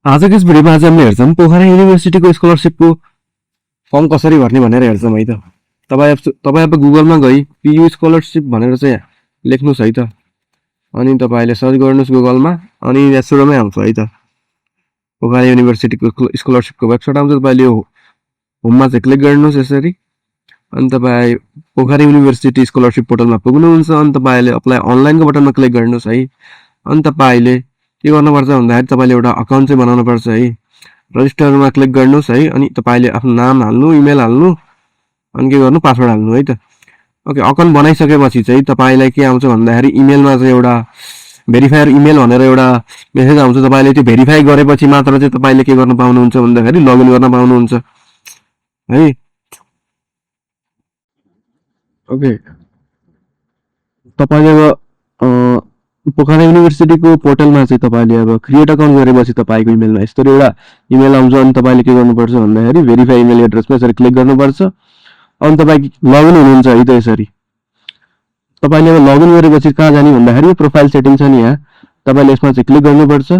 आजको यस भिडियोमा आज हामीले हेर्छौँ पोखरा युनिभर्सिटीको स्कलरसिपको फर्म कसरी भर्ने भनेर हेर्छौँ है त। तपाईँ अब गुगलमा गई पियु स्कलरसिप भनेर चाहिँ लेख्नुहोस् है त। अनि तपाईँले सर्च गर्नुहोस् गुगलमा, अनि यहाँ सुरुमै आउँछ है त पोखरा युनिभर्सिटीको स्कलरसिपको वेबसाइट आउँछ। तपाईँले यो होममा चाहिँ क्लिक गर्नुहोस् यसरी, अनि तपाईँ पोखरा युनिभर्सिटी स्कलरसिप पोर्टलमा पुग्नुहुन्छ। अनि तपाईँले अप्लाई अनलाइनको बटनमा क्लिक गर्नुहोस् है। अनि तपाईँले के गर्नुपर्छ भन्दाखेरि तपाईँले एउटा अकाउन्ट चाहिँ बनाउनुपर्छ है। रजिस्टरमा क्लिक गर्नुहोस् है। अनि तपाईँले आफ्नो नाम हाल्नु, इमेल हाल्नु, अनि के गर्नु, पासवर्ड हाल्नु है त। ओके, अकाउन्ट बनाइसकेपछि चाहिँ तपाईँलाई के आउँछ भन्दाखेरि इमेलमा चाहिँ एउटा भेरिफायर इमेल भनेर एउटा मेसेज आउँछ। तपाईँले त्यो भेरिफाई गरेपछि मात्र चाहिँ तपाईँले के गर्न पाउनुहुन्छ भन्दाखेरि लगइन गर्न पाउनुहुन्छ है। ओके, तपाईँले अब पोखरा युनिभर्सिटीको पोर्टलमा चाहिँ तपाईँले अब क्रिएट अकाउन्ट गरेपछि तपाईँको इमेलमा यस्तरी एउटा इमेल आउँछ। अनि तपाईँले के गर्नुपर्छ भन्दाखेरि भेरिफाई इमेल एड्रेसमा यसरी क्लिक गर्नुपर्छ। अनि तपाईँ लगइन हुनुहुन्छ है त। यसरी तपाईँले अब लगइन गरेपछि कहाँ जाने भन्दाखेरि प्रोफाइल सेटिङ छ नि, यहाँ तपाईँले यसमा चाहिँ क्लिक गर्नुपर्छ।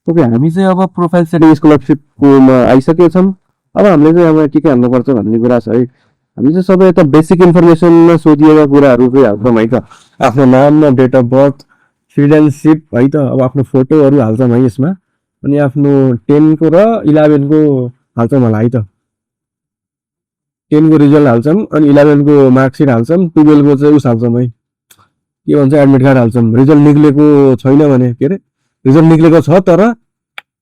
ओके, हामी चाहिँ अब प्रोफाइल सेटिङ स्कलरसिपकोमा आइसकेका छौँ। अब हामीले चाहिँ अब के हाल्नुपर्छ भन्ने कुरा छ है। हामी चाहिँ सबै यता बेसिक इन्फर्मेसनमा सोधिएका कुराहरू चाहिँ हाल्छौँ है त। आफ्नो नाम, डेट अफ बर्थ, सिटिजनसिप है त। अब आफ्नो फोटोहरू हाल्छौँ है यसमा। अनि आफ्नो 10को र 11को हाल्छौँ होला है त। 10को रिजल्ट हाल्छौँ, अनि 11को मार्कसिट हाल्छौँ, 12को चाहिँ उस हाल्छौँ है, के भन्छ, एडमिट कार्ड हाल्छौँ। रिजल्ट निक्लेको छैन भने, के अरे रिजल्ट निक्लेको छ तर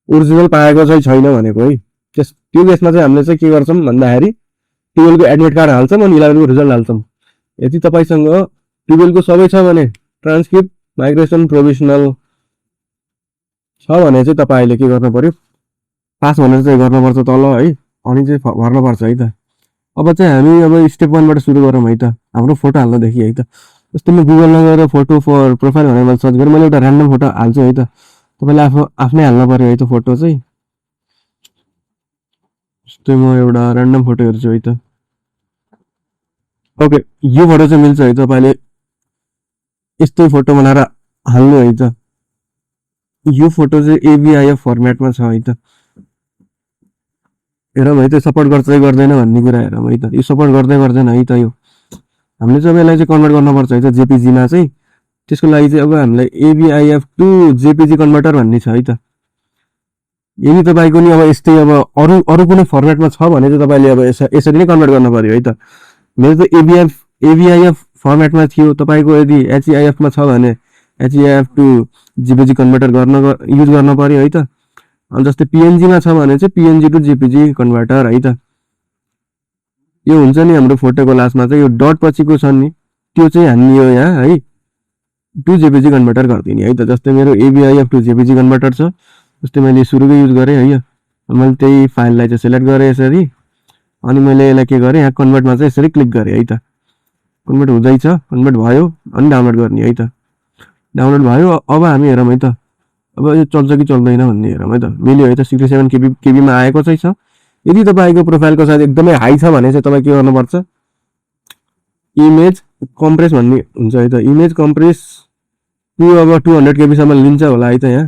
ओरिजिनल पाएको चाहिँ छैन भनेको है, त्यो केसमा चाहिँ हामीले चाहिँ के गर्छौँ भन्दाखेरि 12को एडमिट कार्ड हाल्छौँ अनि 11को रिजल्ट हाल्छौँ। यदि तपाईँसँग 12को सबै छ भने, ट्रान्सक्रिप्ट, माइग्रेसन, प्रोभिजनल छ भने चाहिँ तपाईँले के गर्नु पर्यो, पास भनेर चाहिँ गर्नुपर्छ तल है। अनि चाहिँ भर्नुपर्छ है त। अब चाहिँ हामी अब स्टेप 1बाट सुरु गरौँ है त, हाम्रो फोटो हाल्नदेखि है त। जस्तै म गुगलमा गएर फोटो फर प्रोफाइल भनेर मैले सर्च गरेँ, मैले एउटा ऱ्यान्डम फोटो हाल्छु है त। तपाईँले आफ्नै हाल्नु पर्यो है त फोटो चाहिँ। जस्तै म एउटा ऱ्यान्डम फोटो हेर्छु है त। ओके, यो फोटो चाहिँ मिल्छ है। तपाईँले यस्तै फोटो बनाएर हाल्नु है त। यो फोटो चाहिँ AVIF फर्मेटमा छ है त। हेरौँ है त सपोर्ट गर्छ कि गर्दैन भन्ने कुरा हेरौँ है त। यो सपोर्ट गर्दैन है त। यो हामीले चाहिँ यसलाई चाहिँ कन्भर्ट गर्नुपर्छ है त जेपिजीमा चाहिँ। त्यसको लागि चाहिँ अब हामीलाई AVIF टु जेपिजी कन्भर्टर भन्ने छ है त। यदि तपाईँको नि अब यस्तै अब अरू कुनै फर्मेटमा छ भने चाहिँ तपाईँले अब यसरी नै कन्भर्ट गर्नु पर्यो है त। मेरो त AVIF फर्मेटमा थियो। तपाईँको यदि HEIF मा छ भने HEIF to JPG converter use गर्न पर्यो है त। अनि जस्तै PNG मा छ भने चाहिँ PNG टु जेपिजी कन्भर्टर है त। यो हुन्छ नि हाम्रो फोटोको लास्टमा चाहिँ यो डट पछिको छ नि, त्यो चाहिँ हान्ने हो यहाँ है, टु जेपिजी कन्भर्टर गरिदिने है त। जस्तै मेरो AVIF टु जेपिजी कन्भर्टर छ। जस्तै मैले सुरुकै युज गरेँ है। मैले त्यही फाइललाई चाहिँ सेलेक्ट गरेँ यसरी, अनि मैले यसलाई के गरेँ, यहाँ कन्भर्टमा चाहिँ यसरी क्लिक गरेँ है त। कन्भर्ट हुँदैछ, कन्भर्ट भयो, अनि डाउनलोड गर्ने है त। डाउनलोड भयो। अब हामी हेरौँ है त, अब यो चल्छ कि चल्दैन भन्ने हेरौँ है त। मिल्यो है त, 67 केबीमा आएको चाहिँ छ। यदि तपाईँको प्रोफाइलको साइज एकदमै हाई छ भने चाहिँ तपाईँ के गर्नुपर्छ, इमेज कम्प्रेस भन्ने हुन्छ है त। इमेज कम्प्रेस अब 200 केबीसम्म लिन्छ होला है त। यहाँ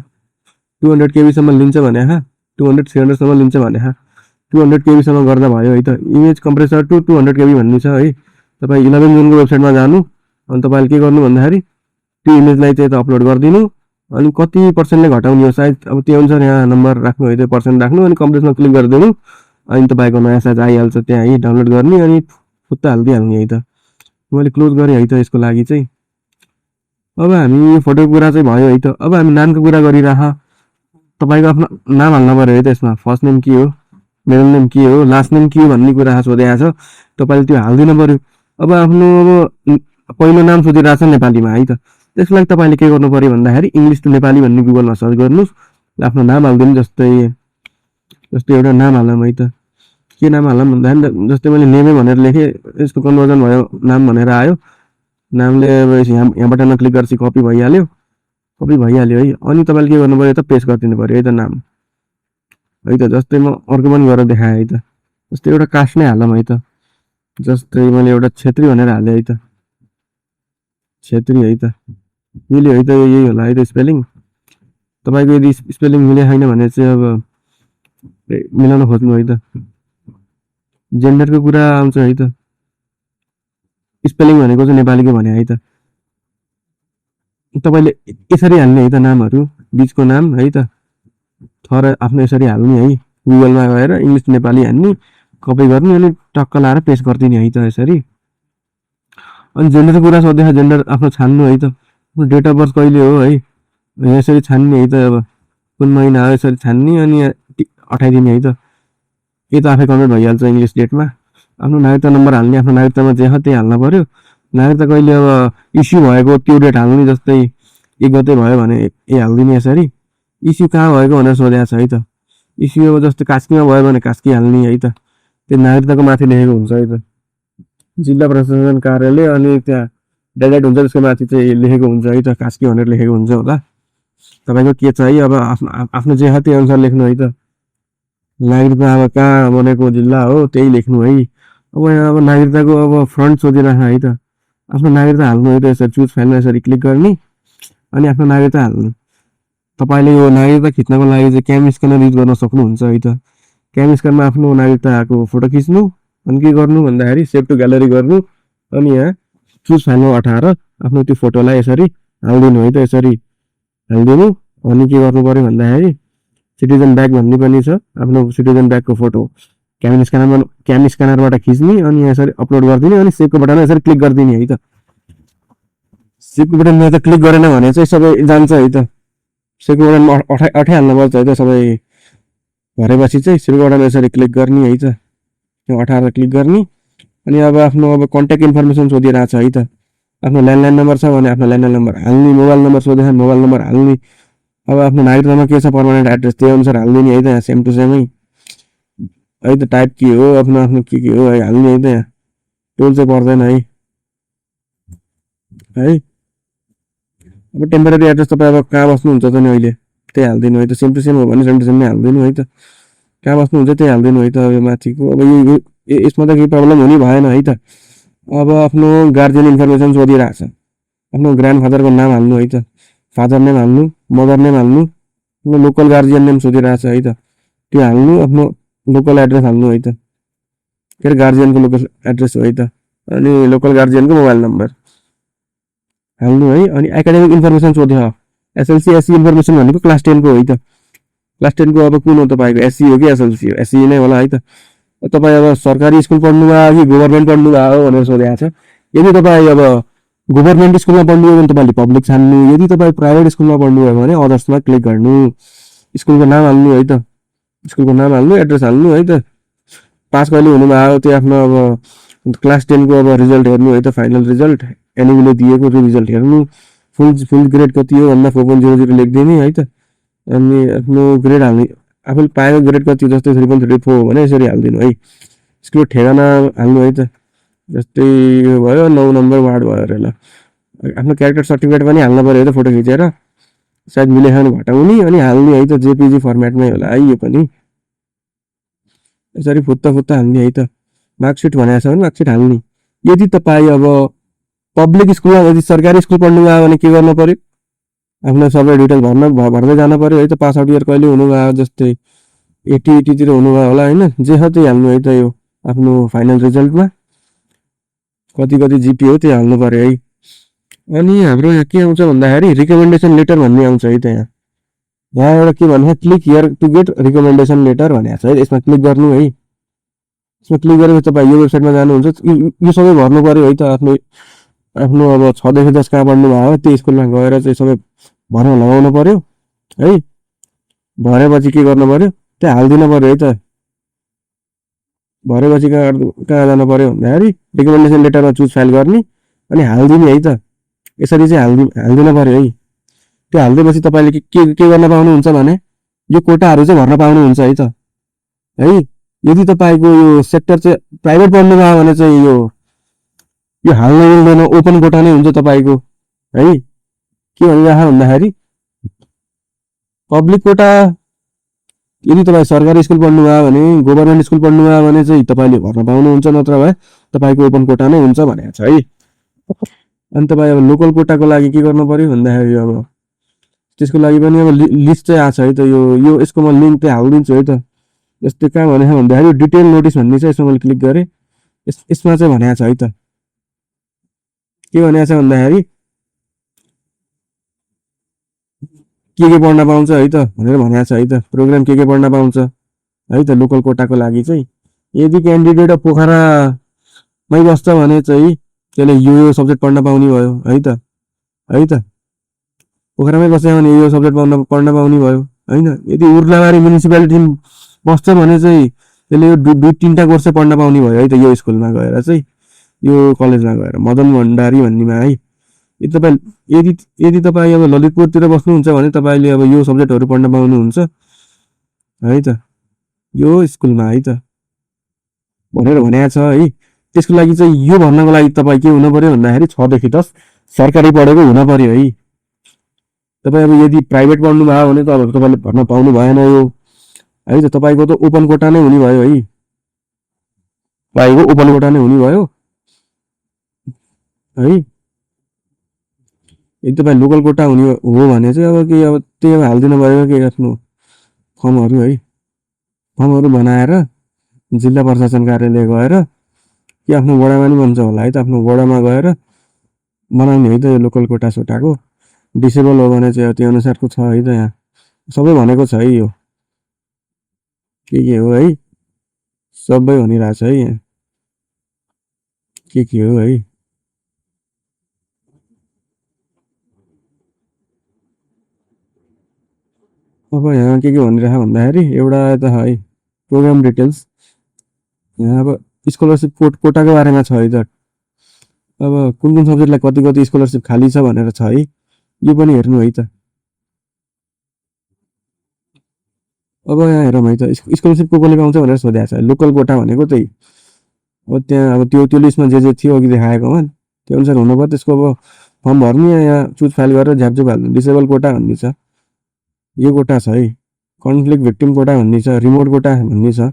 200 केबीसम्म लिन्छ भने 200 300 सम्म लिन्छ भने 200 केबीसम्म गर्दा भयो है त। इमेज कम्प्रेसर टु 200 केबी भन्ने छ है। तपाईँ 11 जुनको वेबसाइटमा जानु, अनि तपाईँले के गर्नु भन्दाखेरि त्यो इमेजलाई चाहिँ अपलोड गरिदिनु, अनि कति पर्सेन्टले घटाउने हो सायद, अब त्यो अनुसार यहाँ नम्बर राख्नु है त, पर्सेन्ट राख्नु, अनि कम्प्रेसमा क्लिक गरिदिनु, अनि तपाईँको नयाँ साइज आइहाल्छ त्यहाँ है। डाउनलोड गर्ने अनि फुत्ता हालिदिइहाल्ने है त। मैले क्लोज गरेँ है त यसको लागि चाहिँ। अब हामी फोटोको कुरा चाहिँ भयो है त। अब हामी नामको कुरा गरिरह, तपाईँको आफ्नो नाम हाल्नु पर्यो है त यसमा। फर्स्ट नेम के हो, मिडल नेम के हो, लास्ट नेम के हो भन्ने कुरा सोधेको छ, तपाईँले त्यो हालिदिनु पर्यो। अब आफ्नो अब पहिलो नाम सोधिरहेको छ नेपालीमा है त। त्यसको लागि तपाईँले के गर्नु पर्यो भन्दाखेरि इङ्ग्लिस टु नेपाली भन्ने गुगलमा सर्च गर्नुहोस्, आफ्नो नाम हालिदिनु। जस्तै एउटा नाम हालौँ है त। के नाम हालौँ भन्दाखेरि जस्तै मैले नेमै भनेर लेखेँ, यसको कन्भर्जन भयो, नाम भनेर आयो। नामले अब यहाँ बटनमा क्लिक गरेपछि कपी भइहाल्यो है। अनि तपाईँले के गर्नु पर्यो त, पेस्ट गरिदिनु पर्यो है त नाम है त। जस्तै म अर्को पनि गरेर देखाएँ है त। जस्तै एउटा कास्ट नै हालौँ है त। जस्तै मैले एउटा छेत्री भनेर हालेँ है त, छेत्री है त। मिल्यो है त, यही होला है त स्पेलिङ। तपाईँको यदि स्पेलिङ मिले छैन भने चाहिँ अब मिलाउन खोज्नु है त। जेन्डरको कुरा आउँछ है त, स्पेलिङ भनेको चाहिँ नेपालीको भने है त। तपाईँले यसरी हाल्ने है त नामहरू, बिचको नाम है त, थर आफ्नो यसरी हाल्ने है। गुगलमा गएर इङ्ग्लिस नेपाली हान्ने, कपी गर्ने अनि टक्क लाएर पेस्ट गरिदिने है त यसरी। अनि जेन्डरको कुरा सोध्दै जेन्डर आफ्नो छान्नु है त, डेट अफ बर्थ कहिले हो है, यसरी छान्ने है त। अब कुन महिना हो यसरी छान्ने अनि अठाइदिने है त। यो त आफै कन्भर्ट भइहाल्छ इङ्ग्लिस डेटमा। आफ्नो नागरिकता नम्बर हाल्ने, आफ्नो नागरिकतामा जे छ त्यही हाल्न पर्यो। नागरिकता कहिले अब इस्यु भएको त्यो डेट हाल्ने, जस्तै 1 गते भयो भने ए हालिदिने यसरी। इस्यु कहाँ भएको भनेर सोधेको छ है त। इस्यु अब जस्तै कास्कीमा भयो भने कास्की हाल्ने है त। त्यो नागरिकताको माथि लेखेको हुन्छ है त, जिल्ला प्रशासन कार्यालय, अनि त्यहाँ डेट हुन्छ त्यसको माथि चाहिँ लेखेको हुन्छ है त, कास्की भनेर लेखेको हुन्छ होला। तपाईँको के छ है, अब आफ्नो जे छ त्यही अनुसार लेख्नु है त। नागरिकता अब कहाँ बनेको जिल्ला हो त्यही लेख्नु है। अब यहाँ अब नागरिकताको अब फ्रन्ट सोधिरहेछ है त, आफ्नो नागरिकता हाल्नु है त। यसरी चुज फाइलमा यसरी क्लिक गर्ने अनि आफ्नो नागरिकता हाल्नु। तपाईँले यो नागरिकता खिच्नको लागि चाहिँ क्याम स्क्यानर युज गर्न सक्नुहुन्छ है त। क्याम स्क्यानमा आफ्नो नागरिकताको फोटो खिच्नु अनि के गर्नु भन्दाखेरि सेभ टु ग्यालेरी गर्नु अनि यहाँ चुज फाइलमा अठाएर आफ्नो त्यो फोटोलाई यसरी हालिदिनु है त। यसरी हालिदिनु अनि के गर्नु पर्यो भन्दाखेरि सिटिजन ब्याग भन्ने पनि छ, आफ्नो सिटिजन ब्यागको फोटो क्याम स्क्यानरबाट खिच्ने अनि यसरी अपलोड गरिदिने अनि सेभको बटनमा यसरी क्लिक गरिदिने है त। सेभको बटनमा त क्लिक गरेन भने चाहिँ सबै जान्छ है त। सेभको बटनमा अठाइहाल्नुपर्छ है त सबै भरेपछि चाहिँ सेभको बटनमा यसरी क्लिक गर्ने है त। त्यो 18 क्लिक गर्ने अनि अब आफ्नो अब कन्ट्याक्ट इन्फर्मेसन सोधिरहेको छ है त। आफ्नो ल्यान्डलाइन नम्बर छ भने आफ्नो ल्यान्डलाइन नम्बर हाल्ने, मोबाइल नम्बर सोधेछ मोबाइल नम्बर हाल्ने। अब आफ्नो नागरिकतामा के छ पर्मानेन्ट एड्रेस त्यही अनुसार हालिदिने है त। यहाँ सेम टु सेमै है त। टाइप के हो आफ्नो आफ्नो के हो है हाल्ने है त। यहाँ टोल चाहिँ पर्दैन है। अब टेम्परेरी एड्रेस तपाईँ अब कहाँ बस्नुहुन्छ त नि अहिले त्यही हालिदिनु है त। सेम टु सेम हो भने सेम टु सेम नै हालिदिनु है त। कहाँ बस्नुहुन्छ त्यही हालिदिनु है त। यो माथिको अब यो यसमा त केही प्रब्लम हुने भएन है त। अब आफ्नो गार्जियन इन्फर्मेसन सोधिरहेको छ, आफ्नो ग्रान्ड फादरको नाम हाल्नु है त। फादर नेम हाल्नु, मदर नेम हाल्नु, आफ्नो लोकल गार्जियन नेम सोधिरहेको छ है त, त्यो हाल्नु। आफ्नो लोकल एड्रेस हाल्नु है त, के अरे गार्जियनको लोकल एड्रेस हो है त। अनि लोकल गार्जियनको मोबाइल नम्बर हाल्नु है। अनि एकाडेमिक इन्फर्मेसन सोध्यो, एसएलसी एससी इन्फर्मेसन भनेको क्लास 10 को है त। क्लास 10 को अब कुन हो तपाईँको, एससी हो कि एसएलसी हो? एससी नै होला है त। तपाईँ अब सरकारी स्कुल पढ्नुभयो कि गभर्मेन्ट पढ्नुभयो भनेर सोधेको छ। यदि तपाईँ अब गभर्मेन्ट स्कुलमा पढ्नुभयो भने तपाईँले पब्लिक छान्नु, यदि तपाईँ प्राइभेट स्कुलमा पढ्नुभयो भने अदर्समा क्लिक गर्नु। स्कुलको नाम हाल्नु है त, स्कुलको नाम हाल्नु, एड्रेस हाल्नु है त। पास कहिले हुनुभयो त्यो आफ्नो अब क्लास 10 को अब रिजल्ट हेर्नु है त, फाइनल रिजल्ट एनइबीले दिएको त्यो रिजल्ट हेर्नु। फुल ग्रेड कति हो भन्दा 4.00 लेखिदिने है त। अनि आफ्नो ग्रेड हाल्ने, आफूले पाएको ग्रेड कति, जस्तै 3.34 हो भने यसरी हालिदिनु है। स्कुलको ठेगाना हाल्नु है त, जस्तै यो भयो 9 नम्बर वार्ड भयो अरे ल। आफ्नो क्यारेक्टर सर्टिफिकेट पनि हाल्नु पऱ्यो है त, फोटो खिचेर सायद मिलेन घटाउने अनि हाल्ने है त। जेपीजी फर्मेटमै होला है यो पनि। यसरी फुत्ता हाल्ने है त। मार्कसिट भनेको छ भने मार्कसिट हाल्ने। यदि तपाईँ अब पब्लिक स्कुलमा, यदि सरकारी स्कुल पढ्नुभयो भने के गर्नु पर्यो, आफ्नो सबै डिटेल भर्दै जानु पर्यो है त। पास आउट इयर कहिले हुनुभयो, जस्तै 80 हुनुभयो होला होइन, जे छ त्यही हाल्नु है त। यो आफ्नो फाइनल रिजल्टमा कति जिपी हो त्यही हाल्नु पर्यो है। अनि हाम्रो यहाँ के आउँछ भन्दाखेरि रिकमेन्डेसन लेटर भन्ने आउँछ है त। यहाँ एउटा के भन्छ, click here to get recommendation letter भनेको छ है। यसमा क्लिक गर्नु है। यसमा क्लिक गरेपछि तपाईँ यो वेबसाइटमा जानुहुन्छ। यो सबै भर्नु पर्यो है त। आफ्नो अब 6 देखि 10 कहाँ पढ्नु भयो त्यो स्कुलमा गएर चाहिँ सबै भर्न लगाउनु पर्यो है। भरेपछि के गर्नु पर्यो, त्यहाँ हालिदिनु पर्यो है त। भरेपछि कहाँ जानु पर्यो भन्दाखेरि रिकमेन्डेसन लेटरमा चुज फाइल गर्ने अनि हालिदिने है त। यसरी चाहिँ हालिदिनु पर्यो है। त्यो हालिदिएपछि तपाईँले के गर्न पाउनुहुन्छ भने यो कोटाहरू चाहिँ भर्न पाउनुहुन्छ है त। है यदि तपाईँको यो सेक्टर चाहिँ प्राइभेट पढ्नुभयो भने चाहिँ यो हाल्न मिल्दैन, ओपन कोटा नै हुन्छ तपाईँको है। के भनिरहेको भन्दाखेरि पब्लिक कोटा, यदि तपाईँ सरकारी स्कुल पढ्नुभयो भने, गभर्मेन्ट स्कुल पढ्नुभयो भने चाहिँ तपाईँले भर्न पाउनुहुन्छ, नत्र भए तपाईँको ओपन कोटा नै हुन्छ भनेको छ है। अनि तपाईँ अब लोकल कोटाको लागि के गर्नु पर्यो भन्दाखेरि अब त्यसको लागि पनि अब लिस्ट चाहिँ आएको छ है त। यो यसको म लिङ्क चाहिँ हालिदिन्छु है त। यस्तै कहाँ भनेको छ भन्दाखेरि डिटेल नोटिस भन्ने छ, यसमा मैले क्लिक गरेँ। यसमा चाहिँ भनेको छ है त, के भनेको छ भन्दाखेरि के पढ्न पाउँछ है त भनेर भनेको छ है त। प्रोग्राम के पढ्न पाउँछ है त लोकल कोटाको लागि चाहिँ। यदि क्यान्डिडेट पोखरामै बस्छ भने चाहिँ त्यसले यो सब्जेक्ट पढ्न पाउने भयो है त, है त। पोखरामै बस्यो भने यो सब्जेक्ट पढ्न पाउने भयो होइन। यदि उर्लाबारी म्युनिसिपालिटीमा बस्छ भने चाहिँ त्यसले यो दुई तिनवटा कोर्स चाहिँ पढ्न पाउने भयो है त, यो स्कुलमा गएर चाहिँ, यो कलेजमा गएर मदन भण्डारी भन्नेमा है। यदि तपाईँ यदि तपाईँ अब ललितपुरतिर बस्नुहुन्छ भने तपाईँले अब यो सब्जेक्टहरू पढ्न पाउनुहुन्छ है त, यो स्कुलमा है त भनेर भनेको छ है। त्यसको लागि चाहिँ यो भन्नको लागि तपाईँ के हुनु पर्यो भन्दाखेरि 6 देखि 10 सरकारी पढेको हुन पर्यो है। तपाईँ अब यदि प्राइभेट पढ्नु भयो भने त अब तपाईँले भर्न पाउनु भएन यो है त। तपाईँको त ओपन कोटा नै हुने भयो है, तपाईँको ओपन कोटा नै हुने भयो है। यदि तपाईँ लोकल कोटा हुने हो भने चाहिँ अब के अब त्यही अब हालिदिनु भयो कि आफ्नो फर्महरू है, फर्महरू बनाएर जिल्ला प्रशासन कार्यालय गएर कि आफ्नो वडामा नि बन्छ होला है त, आफ्नो वडामा गएर बनाउने है त यो लोकल कोटा सोटाको। डिसेबल हो भने चाहिँ त्यो अनुसारको छ है त, यहाँ सबै भनेको छ है, यो के हो है सबै भनिरहेको छ है, यहाँ के हो है। अब यहाँ के भनिरहेको भन्दाखेरि एउटा त है प्रोग्राम डिटेल्स, यहाँ अब स्कलरसिप कोटाको बारेमा छ है त। अब कुन सब्जेक्टलाई कति स्कलरसिप खाली छ भनेर छ है, यो पनि हेर्नु है त। अब यहाँ हेरौँ है त, स्कलरसिप कसले पाउँछ भनेर सोधेको छ। लोकल कोटा भनेको त्यही अब त्यहाँ अब त्यो लिस्टमा जे थियो अघि देखाएकोमा त्यो अनुसार हुनुपर्छ। त्यसको अब फर्म भर्ने यहाँ चुज फाइल गरेर झ्यापझुप हाल्नु। डिसेबल कोटा भन्ने छ, यो कोटा छ है। कन्फ्लिक्ट भिक्टिम कोटा भन्ने छ, रिमोट कोटा भन्ने छ,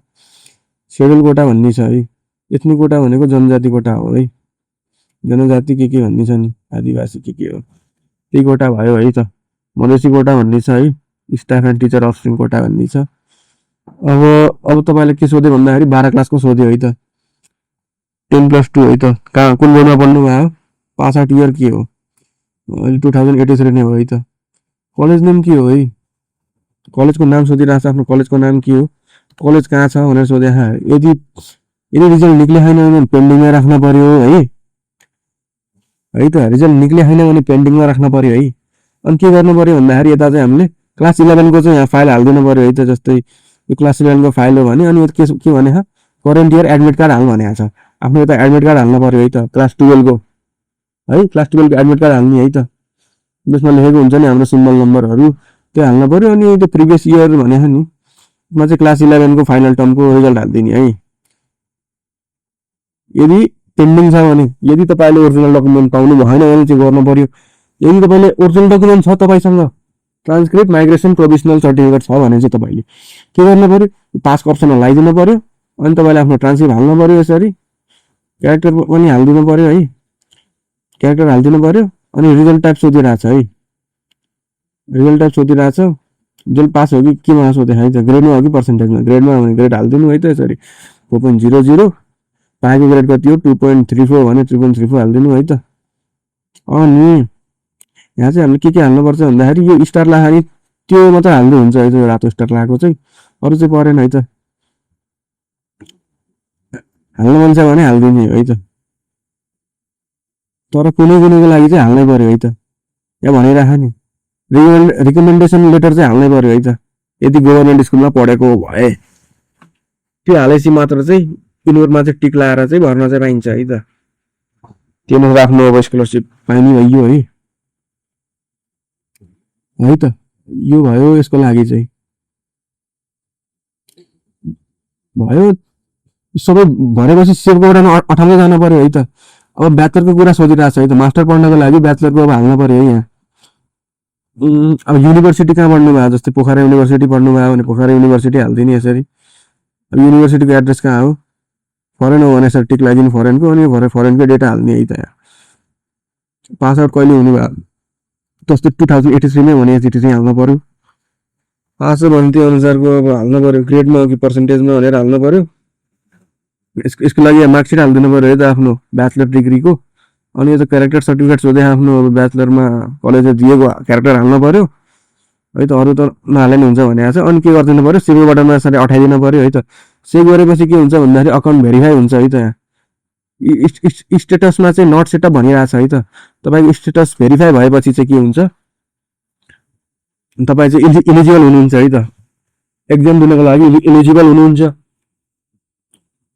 सेड्युल कोटा भन्ने छ है। एथनिक कोटा भनेको जनजाति कोटा हो है, जनजाति के भन्ने छ नि, आदिवासी के हो त्यही कोटा भयो है त। मधेसी कोटा भन्ने छ है, स्टाफ एन्ड टिचर अफस्प्रिङ कोटा भन्ने छ। अब तपाईँले के सोध्यो भन्दाखेरि 12 क्लासको सोध्यो है त, 10+2 है त। कहाँ कुन बोर्डमा पढ्नु भयो, पास आउट इयर के हो, अहिले 2083 नै हो है त। कलेज नेम के हो है, कलेजको नाम सोधिरहेको छ, आफ्नो कलेजको नाम के हो, कलेज कहाँ छ भनेर सोधे। यदि रिजल्ट निक्ले छैन भने पेन्डिङमा राख्न पर्यो है त। रिजल्ट निक्ले छैन भने पेन्डिङमा राख्न पर्यो है। अनि के गर्नु पर्यो भन्दाखेरि यता चाहिँ हामीले क्लास 11 को चाहिँ यहाँ फाइल हालिदिनु पर्यो है त। जस्तै यो क्लास 11 को फाइल हो भने अनि के भने करेन्ट इयर एडमिट कार्ड हाल्नु भनेको छ। आफ्नो यता एडमिट कार्ड हाल्नु पर्यो है त, क्लास 12 को है, क्लास 12 को एडमिट कार्ड हाल्ने है त। त्यसमा लेखेको हुन्छ नि हाम्रो सिम्बल नम्बरहरू, त्यो हाल्नु पर्यो। अनि त्यो प्रिभियस इयर भनेको नि मा चाहिँ क्लास 11 को फाइनल टर्मको रिजल्ट हालिदिने है। यदि पेन्डिङ छ भने, यदि तपाईँले ओरिजिनल डकुमेन्ट पाउनु भएन भने चाहिँ गर्नु पर्यो। यदि तपाईँले ओरिजिनल डकुमेन्ट छ तपाईँसँग, ट्रान्सक्रिप्ट माइग्रेसन प्रोभिजनल सर्टिफिकेट छ भने चाहिँ तपाईँले के गर्नु पर्यो, पासको अप्सन लगाइदिनु पर्यो। अनि तपाईँले आफ्नो ट्रान्सक्रिप्ट हाल्नु पर्यो, यसरी क्यारेक्टर पनि हालिदिनु पर्यो है, क्यारेक्टर हालिदिनु पर्यो। अनि रिजल्ट टाइप सोधिरहेको छ है, रिजल्ट टाइप सोधिरहेको छ, रिजल्ट पास हो कि केमा सोधे है त, ग्रेडमा हो कि पर्सेन्टेजमा। ग्रेडमा हो भने ग्रेड हालिदिनु है त, यसरी 4.00 पाएको ग्रेड कति हो 2.34 भने 3.34 हालिदिनु है त। अनि यहाँ चाहिँ हामीले के हाल्नुपर्छ भन्दाखेरि यो स्टार लगाएको नि त्यो मात्रै हाल्नु हुन्छ है त, यो रातो स्टार लगाएको चाहिँ, अरू चाहिँ परेन है त। हाल्नु मन छ भने हालिदिने है त, तर कुनैको लागि चाहिँ हाल्नै पर्यो है त। यहाँ भनिराख नि रिकमेन्डेसन लेटर चाहिँ हाल्नै पर्यो है त। यदि गभर्मेन्ट स्कुलमा पढेको भए त्यो हालेपछि मात्र चाहिँ इनोरमा चाहिँ टिक लगाएर चाहिँ भर्न चाहिँ पाइन्छ है त। त्यो मात्र आफ्नो अब स्कलरसिप पाइने भयो है त। यो भयो यसको लागि चाहिँ भयो। सबै भरेपछि सेभ गरेर अठाउँदै जानु पर्यो है त। अब ब्याचलरको कुरा सोधिरहेको छ है त, मास्टर पढ्नको लागि ब्याचलरको अब हाल्नु पर्यो है यहाँ। अब युनिभर्सिटी कहाँ पढ्नु भयो, जस्तै पोखरा युनिभर्सिटी पढ्नु भयो भने पोखरा युनिभर्सिटी हालिदिने यसरी। अब युनिभर्सिटीको एड्रेस कहाँ हो, फरेन हो भने यसरी टिक लगाइदिनु फरेनको, अनि फरेनको डेटा हाल्ने है त। यहाँ पास आउट कहिले हुनु भयो जस्तै 2083 मै भने एचजिटी चाहिँ हाल्नु पर्यो। पास हो भने त्यो अनुसारको अब हाल्नु पर्यो, ग्रेडमा कि पर्सेन्टेजमा भनेर हाल्नु पर्यो। यसको लागि मार्कसिट हालिदिनु पर्यो है त आफ्नो ब्याचलर डिग्रीको। अनि यो त क्यारेक्टर सर्टिफिकेट सोधे आफ्नो अब ब्याचलरमा कलेजले दिएको क्यारेक्टर हाल्नु पर्यो है त। अरू त नहाले नि हुन्छ भनेको छ। अनि के गरिदिनु पर्यो, सेभ बटनमा यसरी अठाइदिनु पर्यो है त। सेभ गरेपछि के हुन्छ भन्दाखेरि अकाउन्ट भेरिफाई हुन्छ है त। स्टेटसमा चाहिँ नट सेटअप भनिरहेछ है त। तपाईँको स्टेटस भेरिफाई भएपछि चाहिँ के हुन्छ, तपाईँ चाहिँ इलिजिबल हुनुहुन्छ है त। एक्जाम दिनको लागि इलिजिबल हुनुहुन्छ।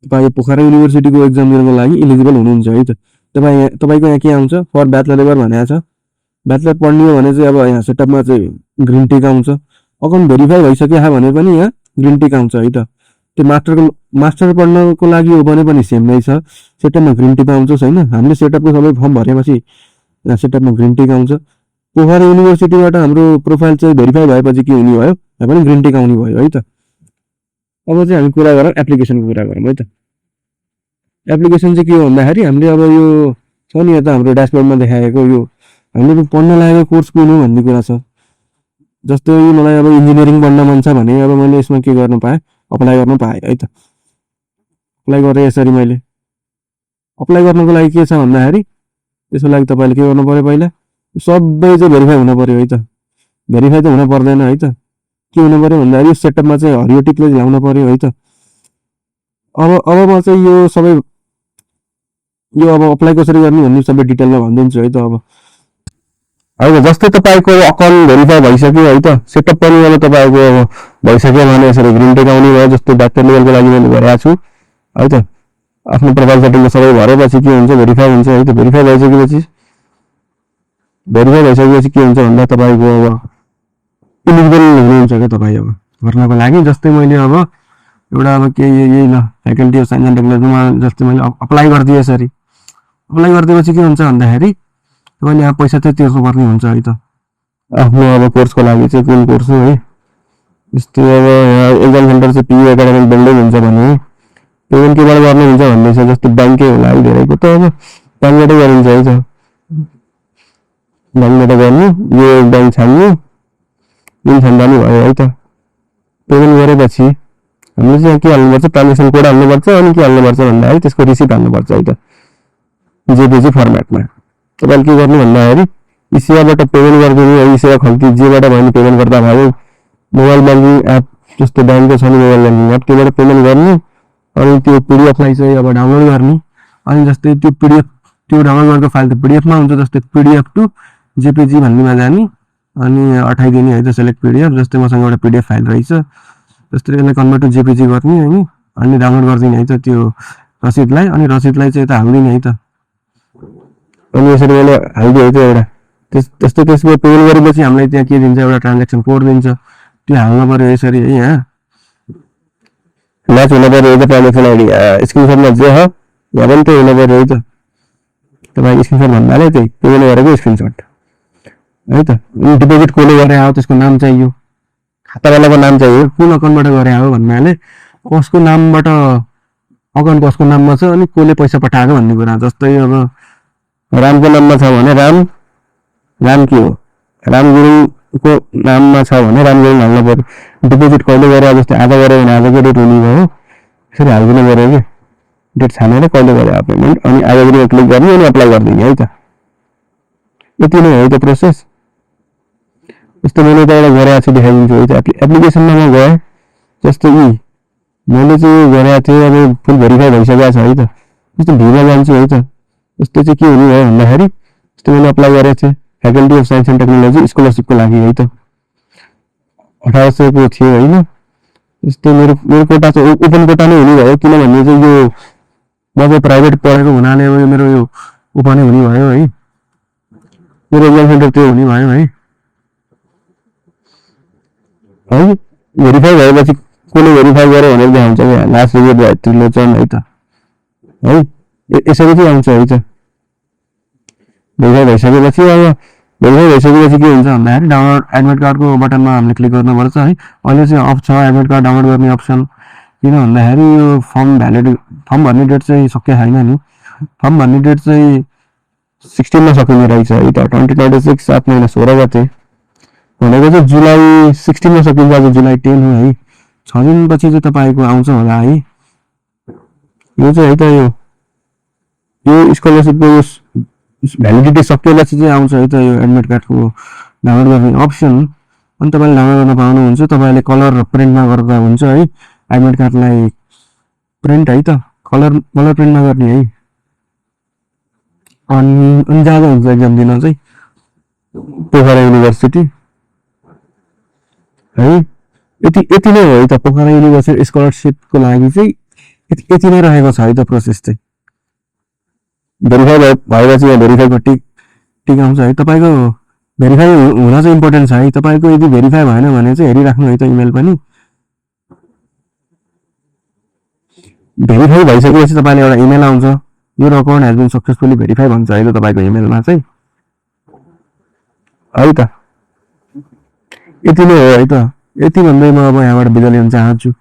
तपाईँ पोखरा युनिभर्सिटीको एक्जाम दिनको लागि इलिजिबल हुनुहुन्छ है त। तपाईँको यहाँ के आउँछ, फर ब्याचलर लेभल भनेको छ। ब्याचलर पढ्ने हो भने चाहिँ अब यहाँ सेटअपमा चाहिँ ग्रिन टिक आउँछ। अकाउन्ट भेरिफाई भइसक्यो भने पनि यहाँ ग्रिन टिक आउँछ है त। त्यो मास्टर पढ्नको लागि हो भने पनि सेम नै छ, सेटअपमा ग्रिन टिक आउँछ छैन। हामीले सेटअपको सबै फर्म भरेपछि यहाँ सेटअपमा ग्रिन टिक आउँछ। पोखरा युनिभर्सिटीबाट हाम्रो प्रोफाइल चाहिँ भेरिफाई भएपछि के हुने भयो, यहाँ पनि ग्रिन टिक आउने भयो है त। अब चाहिँ हामी कुरा गरौँ एप्लिकेसनको कुरा गरौँ है त। एप्लिकेसन चाहिँ के हो भन्दाखेरि हामीले अब यो छ नि यता हाम्रो ड्यासबोर्डमा देखाएको यो हामीले पढ्न लागेको कोर्स कुन हो भन्ने कुरा छ। जस्तै मलाई अब इन्जिनियरिङ पढ्न मन छ भने अब मैले यसमा के गर्न पाएँ, अप्लाई गर्न पाएँ है त। अप्लाई गरेँ यसरी मैले। अप्लाई गर्नको लागि के छ भन्दाखेरि त्यसको लागि तपाईँले के गर्नु पर्यो, पहिला सबै चाहिँ भेरिफाई हुनु पर्यो है त। भेरिफाई त हुन पर्दैन है त। के हुनु पर्यो भन्दाखेरि यो सेटअपमा चाहिँ हरियो टिकले ल्याउनु पर्यो है त। अब म चाहिँ यो सबै यो अब अप्लाई कसरी गर्ने भन्ने सबै डिटेलमा भनिदिन्छु है त। अब होइन जस्तै तपाईँको अकाउन्ट भेरिफाई भइसक्यो है त, सेटअप पनि अब तपाईँको अब भइसक्यो भने यसरी ग्रिन टिक आउने भयो। जस्तै ब्याचलर लेभलको लागि मैले भरेको छु है त। आफ्नो प्रोफाइल सेटिङमा सबै भरेपछि के हुन्छ, भेरिफाई हुन्छ है त। भेरिफाई भइसकेपछि के हुन्छ भन्दा तपाईँको अब इलिजिबल हुनुहुन्छ क्या तपाईँ अब गर्नको लागि। जस्तै मैले अब एउटा अब के यही ल फ्याकल्टी अफ साइन्स एन्ड टेक्नोलोजीमा जस्तै मैले अप्लाई गरिदिएँ यसरी। अप्लाई गरिदिएपछि के हुन्छ भन्दाखेरि तपाईँले यहाँ पैसा चाहिँ तिर्नुपर्ने हुन्छ है त। आफ्नो अब कोर्सको लागि चाहिँ कुन कोर्स हो है। जस्तै अब यहाँ एक्जाम सेन्टर चाहिँ पियु एकाडेमिक बिल्डिङ हुन्छ भने पेमेन्ट केबाट गर्नुहुन्छ भन्दैछ। जस्तै ब्याङ्कै होला है, धेरैको त अब ब्याङ्कबाटै गरिन्छ है त। ब्याङ्कबाट गर्नु, यो ब्याङ्क छान्नु, जुन छान्दा नि भयो है त। पेमेन्ट गरेपछि हामीले चाहिँ के हाल्नुपर्छ, ट्रान्जेक्सन कोड हाल्नुपर्छ। अनि के हाल्नुपर्छ भन्दाखेरि त्यसको रिसिप्ट हाल्नुपर्छ है त, जेपिजी फर्मेटमा। तपाईँले के गर्नु भन्दाखेरि इसेवाबाट पेमेन्ट गरिदिनु है, इसेवा खल्ती जेबाट भयो पेमेन्ट गर्दा भयो। मोबाइल ब्याङ्किङ एप जस्तो ब्याङ्कको छ नि मोबाइल ब्याङ्किङ एप, त्योबाट पेमेन्ट गर्नु। अनि त्यो पिडिएफलाई चाहिँ अब डाउनलोड गर्ने। अनि जस्तै त्यो पिडिएफ, त्यो डाउनलोड गरेको फाइल त पिडिएफमा हुन्छ। जस्तै पिडिएफ टु जेपिजी भन्नेमा जाने अनि अठाइदिने है त, सेलेक्ट पिडिएफ। जस्तै मसँग एउटा पिडिएफ फाइल रहेछ, जस्तै यसलाई कन्भर्ट टु जेपिजी गर्ने होइन। अनि डाउनलोड गरिदिने है त त्यो रसिदलाई। अनि रसिदलाई चाहिँ यता हालिदिने है त। अनि यसरी मैले हालिदिएँ है त एउटा। त्यस्तै त्यसमा पेमेन्ट गरेपछि हामीलाई त्यहाँ के दिन्छ, एउटा ट्रान्जेक्सन कोड दिन्छ, त्यो हाल्नु पर्यो यसरी है। यहाँ म्याच हुनु पर्यो है त ट्रान्जेक्सन आइडी। स्क्रिनसटमा जे हो यहाँ पनि त्यही हुनु पर्यो है त। तपाईँ स्क्रिनसट भन्नाले त्यही पेमेन्ट गरेको स्क्रिनसट है त। डिपोजिट कसले गरे हो त्यसको नाम चाहियो, खातावालाको नाम चाहियो, कुन अकाउन्टबाट गरे हो भन्नाले कसको नामबाट अकाउन्ट कसको नाममा छ अनि कसले पैसा पठाएको भन्ने कुरा। जस्तै अब रामको नाममा छ भने राम के हो, राम गुरुङको नाममा छ भने राम गुरुङ हाल्नु पर्यो। डिपोजिट कहिले गरे, जस्तै आज गऱ्यो भने आजको डेट हुने भयो, यसरी हालिदिनु पऱ्यो कि डेट छानेर कहिले गरे पेमेन्ट। अनि आजको डेटमा क्लिक गर्ने अनि अप्लाई गरिदिने है त। यति नै हो त प्रोसेस। जस्तो मैले त एउटा गरेको छु, देखाइदिन्छु है त। एप्लिकेसनमा म गएँ, जस्तो मैले चाहिँ गरेको थिएँ, अब फुल भेरिफाई भइसकेको छ है त। जस्तो भीमा जान्छु है त। जस्तो चाहिँ के हुने भयो भन्दाखेरि जस्तो मैले अप्लाई गरेको थिएँ faculty of science and technology स्कलरसिपको लागि है त। 1800 को थियो होइन। जस्तै मेरो कोटा चाहिँ ओपन कोटा नै हुने भयो, किनभने चाहिँ यो म चाहिँ प्राइभेट पढेको हुनाले मेरो यो ओपनै हुने भयो है। मेरो एक्जाम सेन्टर त्यो हुने भयो है। भेरिफाई भएपछि कसले भेरिफाई गर्यो भनेर देखाउँछ क्या, लास्ट रिभ्यू बाइ त्रिलोचन है त है। यसरी चाहिँ आउँछ है त। भेरिफाई भइसकेपछि के हुन्छ भन्दाखेरि डाउनलोड एडमिट कार्डको बटनमा हामीले क्लिक गर्नुपर्छ है। अहिले चाहिँ अफ छ एडमिट कार्ड डाउनलोड गर्ने अप्सन। किन भन्दाखेरि यो फर्म भर्ने डेट चाहिँ सकिएको छैन नि। फर्म भर्ने डेट चाहिँ 16 सकिने रहेछ है त 2026 7 महिना 16 गते भनेको चाहिँ जुलाई 16 सकिन्छ आज जुलाई 10 हो है 6 दिनपछि चाहिँ तपाईँको आउँछ होला है यो चाहिँ है त यो स्कलरसिपको भ्यालिडिटी सकिएपछि चाहिँ आउँछ है त यो एडमिट कार्डको डाउनलोड गर्ने अप्सन अनि तपाईँले डाउनलोड गर्न पाउनुहुन्छ तपाईँले कलर प्रिन्टमा गर्दा हुन्छ है एडमिट कार्डलाई प्रिन्ट है त कलर प्रिन्टमा गर्ने है अनि जाँदा हुन्छ एक्जाम दिन चाहिँ पोखरा युनिभर्सिटी है यति नै हो है त पोखरा युनिभर्सिटी स्कलरसिपको लागि चाहिँ यति नै रहेको छ है त प्रोसेस चाहिँ भेरिफाई भएर चाहिँ यहाँ भेरिफाईको टिक आउँछ है तपाईँको भेरिफाई हुन चाहिँ इम्पोर्टेन्ट छ है तपाईँको यदि भेरिफाई भएन भने चाहिँ हेरिराख्नु है त इमेल पनि भेरिफाई भइसकेपछि तपाईँले एउटा इमेल आउँछ your account has been successfully verify भन्छ है त तपाईँको इमेलमा चाहिँ है त यति नै हो है त यति भन्दै म अब यहाँबाट बिदा लिन चाहन्छु